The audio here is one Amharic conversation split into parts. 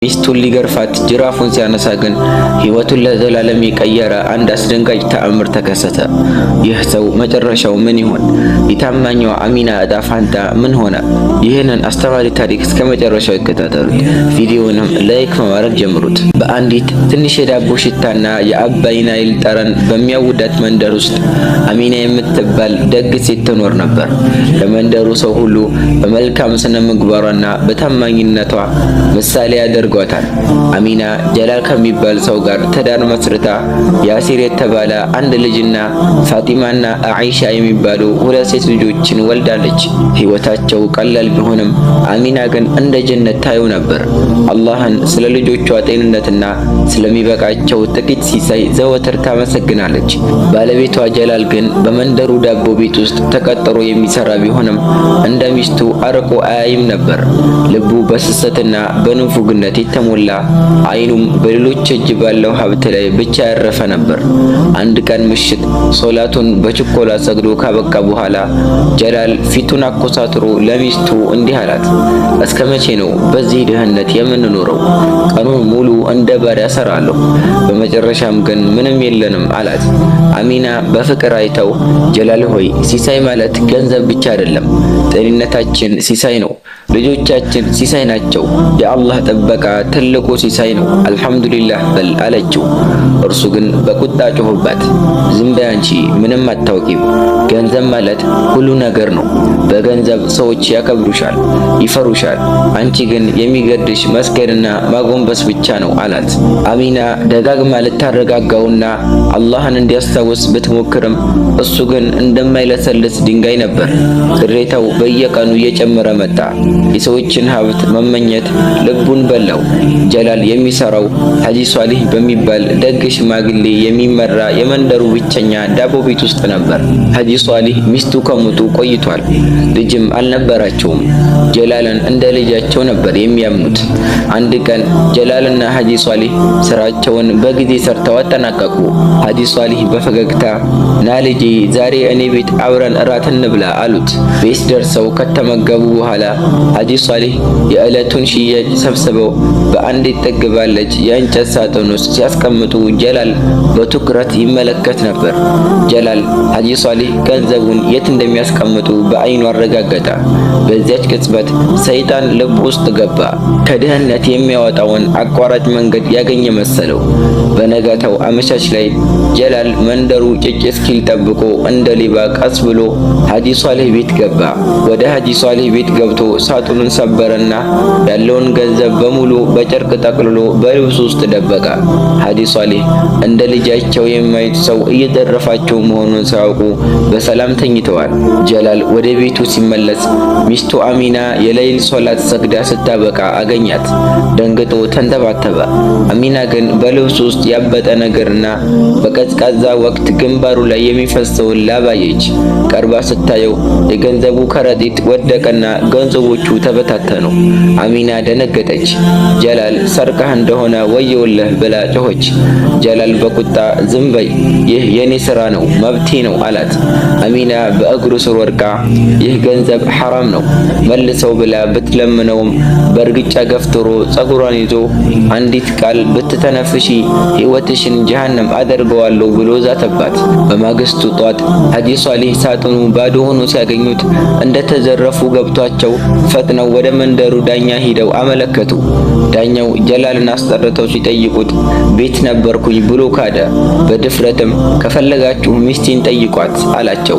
ሚስቱን ሊገርፋት ጅራፉን ሲያነሳ ግን ሕይወቱን ለዘላለም የቀየረ አንድ አስደንጋጭ ተአምር ተከሰተ። ይህ ሰው መጨረሻው ምን ይሆን? የታማኟ አሚና ዕጣ ፋንታ ምን ሆነ? ይህንን አስተማሪ ታሪክ እስከ መጨረሻው ይከታተሉት። ቪዲዮውንም like በማድረግ ጀምሩት። በአንዲት ትንሽ የዳቦ ሽታና የአባይ ናይል ጠረን በሚያውዳት መንደር ውስጥ አሚና የምትባል ደግ ሴት ትኖር ነበር። ለመንደሩ ሰው ሁሉ በመልካም ስነ ምግባሯና በታማኝነቷ ምሳሌ ያደርጓታል። አሚና ጀላል ከሚባል ሰው ጋር ትዳር መስርታ ያሲር የተባለ አንድ ልጅና ፋጢማና አኢሻ የሚባሉ ሁለት ሴት ልጆችን ወልዳለች። ሕይወታቸው ቀላል ቢሆንም አሚና ግን እንደ ጀነት ታየው ነበር። አላህን ስለ ልጆቿ ጤንነትና ስለሚበቃቸው ጥቂት ሲሳይ ዘወትር ታመሰግናለች። ባለቤቷ ጀላል ግን በመንደሩ ዳቦ ቤት ውስጥ ተቀጥሮ የሚሰራ ቢሆንም እንደ ሚስቱ አርቆ አያይም ነበር። ልቡ በስስትና በንፉግነት የተሞላ፣ አይኑም በሌሎች እጅ ባለው ሀብት ላይ ብቻ ያረፈ ነበር። አንድ ቀን ምሽት ሶላቱን በችኮላ ሰግዶ ካበቃ በኋላ ጀላል ፊቱን አኮሳትሮ ለሚስቱ እንዲህ አላት፦ "እስከ መቼ ነው በዚህ ድህነት የምንኖረው? ቀኑን ሙሉ እንደ ባሪያ እሰራለሁ፣ በመጨረሻም ግን ምንም የለንም" አላት። አሚና በፍቅር አይተው፣ "ጀላል ሆይ፣ ሲሳይ ማለት ገንዘብ ብቻ አይደለም። ጤንነታችን ሲሳይ ነው። ልጆቻችን ሲሳይ ናቸው። የአላህ ጥበቃ ትልቁ ሲሳይ ነው። አልሐምዱሊላህ በል" አለችው። እርሱ ግን በቁጣ ጮኸባት። "ዝም በይ አንቺ፣ ምንም አታውቂም። ገንዘብ ማለት ሁሉ ነገር ነው። በገንዘብ ሰዎች ያከብሩሻል፣ ይፈሩሻል። አንቺ ግን የሚገድሽ መስገድና ማጎንበስ ብቻ ነው" አላት። አሚና ደጋግማ ልታረጋጋውና አላህን እንዲያስታውስ ብትሞክርም እሱ ግን እንደማይለሰልስ ድንጋይ ነበር። ቅሬታው በየቀኑ እየጨመረ መጣ። የሰዎችን ሀብት መመኘት ልቡን በላው። ጀላል የሚሰራው ሐጂ ሷሊህ በሚባል ደግ ሽማግሌ የሚመራ የመንደሩ ብቸኛ ዳቦ ቤት ውስጥ ነበር። ሐጂ ሷሊህ ሚስቱ ከሞቱ ቆይቷል። ልጅም አልነበራቸውም። ጀላልን እንደ ልጃቸው ነበር የሚያምኑት። አንድ ቀን ጀላልና ሐጂ ሷሊህ ስራቸውን በጊዜ ሰርተው አጠናቀቁ። ሐጂ ሷሊህ በፈገግታ "ና ልጄ፣ ዛሬ እኔ ቤት አብረን እራት እንብላ" አሉት። ቤት ደርሰው ከተመገቡ በኋላ ሐጂ ሷሊህ የዕለቱን ሽያጭ ሰብስበው በአንዲት ጥግ ባለች የእንጨት ሳጥን ውስጥ ሲያስቀምጡ ጀላል በትኩረት ይመለከት ነበር። ጀላል ሐጂ ሷሊህ ገንዘቡን የት እንደሚያስቀምጡ በአይኑ አረጋገጠ። በዚያች ቅጽበት ሰይጣን ልብ ውስጥ ገባ። ከድህነት የሚያወጣውን አቋራጭ መንገድ ያገኘ መሰለው። በነጋታው አመሻሽ ላይ ጀላል መንደሩ ጭጭ እስኪል ጠብቆ እንደ ሌባ ቀስ ብሎ ሐጂ ሷሊህ ቤት ገባ። ወደ ሐጂ ሷሊህ ቤት ገብቶ ሳጥኑን ሰበረና ያለውን ገንዘብ በሙሉ በጨርቅ ጠቅልሎ በልብሱ ውስጥ ደበቀ። ሐጂ ሷሊህ እንደ ልጃቸው የማዩት ሰው እየዘረፋቸው መሆኑን ሳያውቁ በሰላም ተኝተዋል። ጀላል ወደ ቤቱ ሲመለስ ሚስቱ አሚና የሌሊት ሶላት ሰግዳ ስታበቃ አገኛት። ደንግጦ ተንተባተበ። አሚና ግን በልብሱ ውስጥ ያበጠ ነገርና በቀዝቃዛ ወቅት ግንባሩ ላይ የሚፈሰውን ላብ አየች። ቀርባ ስታየው የገንዘቡ ከረጢት ወደቀና ገንዘቦቹ ተበታተኑ። አሚና ደነገጠች። "ጀላል፣ ሰርቀህ እንደሆነ ወየውልህ" ብላ ጮኸች። ጀላል በቁጣ "ዝም በይ፣ ይህ የኔ ስራ ነው፣ መብቴ ነው" አላት። አሚና በእግሩ ስር ወድቃ "ይህ ገንዘብ ሐራም ነው፣ መልሰው" ብላ ብትለምነውም በእርግጫ ገፍትሮ ጸጉሯን ይዞ "አንዲት ቃል ብትተነፍሺ ሕይወትሽን ጀሃነም አደርገዋለሁ" ብሎ ዛተባት። በማግስቱ ጧት ሐጂ ሷሊህ ሳጥኑ ባዶ ሆኖ ሲያገኙት እንደተዘረፉ ገብቷቸው ፈጥነው ወደ መንደሩ ዳኛ ሂደው አመለከቱ። ዳኛው ጀላልን አስጠርተው ሲጠይቁት ቤት ነበርኩኝ ብሎ ካደ። በድፍረትም "ከፈለጋችሁ ሚስቴን ጠይቋት" አላቸው።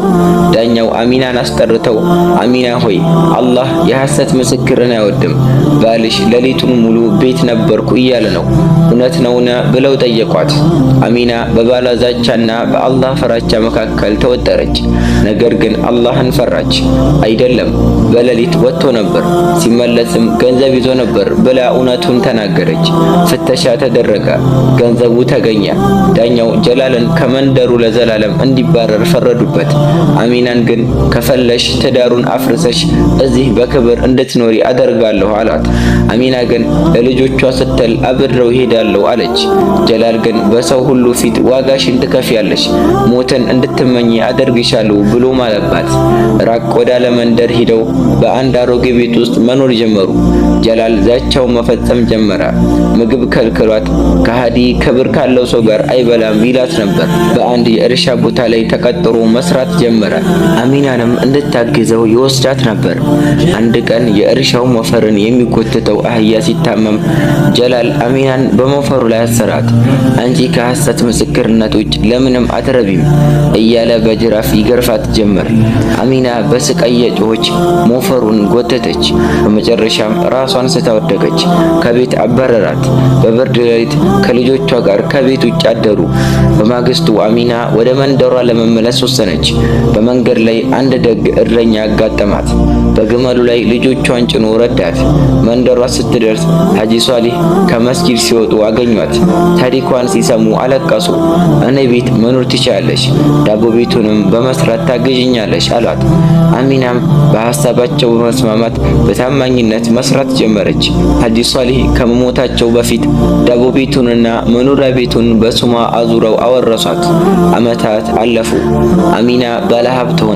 ዳኛው አሚናን አስጠርተው፣ "አሚና ሆይ፣ አላህ የሐሰት ምስክርን አይወድም። ባልሽ ሌሊቱን ሙሉ ቤት ነበርኩ እያለ ነው። እውነት ነውን?" ብለው ጠየቋት። አሚና በባሏ ዛቻና በአላህ ፍራቻ መካከል ተወጠረች። ነገር ግን አላህን ፈራች። "አይደለም፣ በሌሊት ወጥቶ ነበር፣ ሲመለስም ገንዘብ ይዞ ነበር" ብላ እውነቱን ተናገረች። ፍተሻ ተደረገ፣ ገንዘቡ ተገኘ። ዳኛው ጀላልን ከመንደሩ ለዘላለም እንዲባረር ፈረዱበት። አሚናን ግን "ከፈለሽ ትዳሩን አፍርሰሽ እዚህ በክብር እንድትኖሪ አደርጋለሁ" አሏት። አሚና ግን ለልጆቿ ስትል አብሬው እሄዳለሁ አለች። ጀላል ግን "በሰው ሁሉ ፊት ዋጋሽን ትከፍያለሽ፣ ሞትን እንድትመኚ አደርግሻለሁ" ብሎ ማለባት። ራቅ ወዳለ መንደር ሂደው በአንድ አሮጌ ቤት ውስጥ መኖር ጀመሩ። ጀላል ዛቻውን መፈጸም ጀመረ። ምግብ ከልክሏት ከሃዲ ክብር ካለው ሰው ጋር አይበላም ይላት ነበር። በአንድ የእርሻ ቦታ ላይ ተቀጥሮ መስራት ጀመረ። አሚናንም እንድታግዘው ይወስዳት ነበር። አንድ ቀን የእርሻው ሞፈርን የሚጎትተው አህያ ሲታመም ጀላል አሚናን በሞፈሩ ላይ አሰራት። አንቺ ከሐሰት ምስክርነት ውጭ ለምንም አትረቢም እያለ በጅራፍ ይገርፋት ጀመር። አሚና በስቃይ እየጮኸች ሞፈሩን ጎተተች። በመጨረሻም ራሷን ስታ ወደቀች። ከቤት አባረራት። በብርድ ሌሊት ከልጆቿ ጋር ከቤት ውጭ አደሩ። በማግስቱ አሚና ወደ መንደሯ ለመመለስ ወሰነች። በመንገድ ላይ አንድ ደግ እረኛ አጋጠማት። በግመሉ ላይ ልጆቿን ጭኖ ረዳት። መንደሯ ስትደርስ ሐጂ ሷሊህ ከመስጊድ ሲወጡ አገኟት። ታሪኳን ሲሰሙ አለቀሱ። እኔ ቤት መኖር ትችያለሽ፣ ዳቦ ቤቱንም በመስራት ታግዥኛለሽ አሏት። አሚናም በሐሳባቸው በመስማማት በታማኝነት መስራት ጀመረች። ሐጂ ሷሊህ ከመሞታቸው በፊት ዳቦ ቤቱንና መኖሪያ ቤቱን በስሟ አዙረው አወረሷት። ዓመታት አለፉ። አሚና ባለሀብት ሆነች።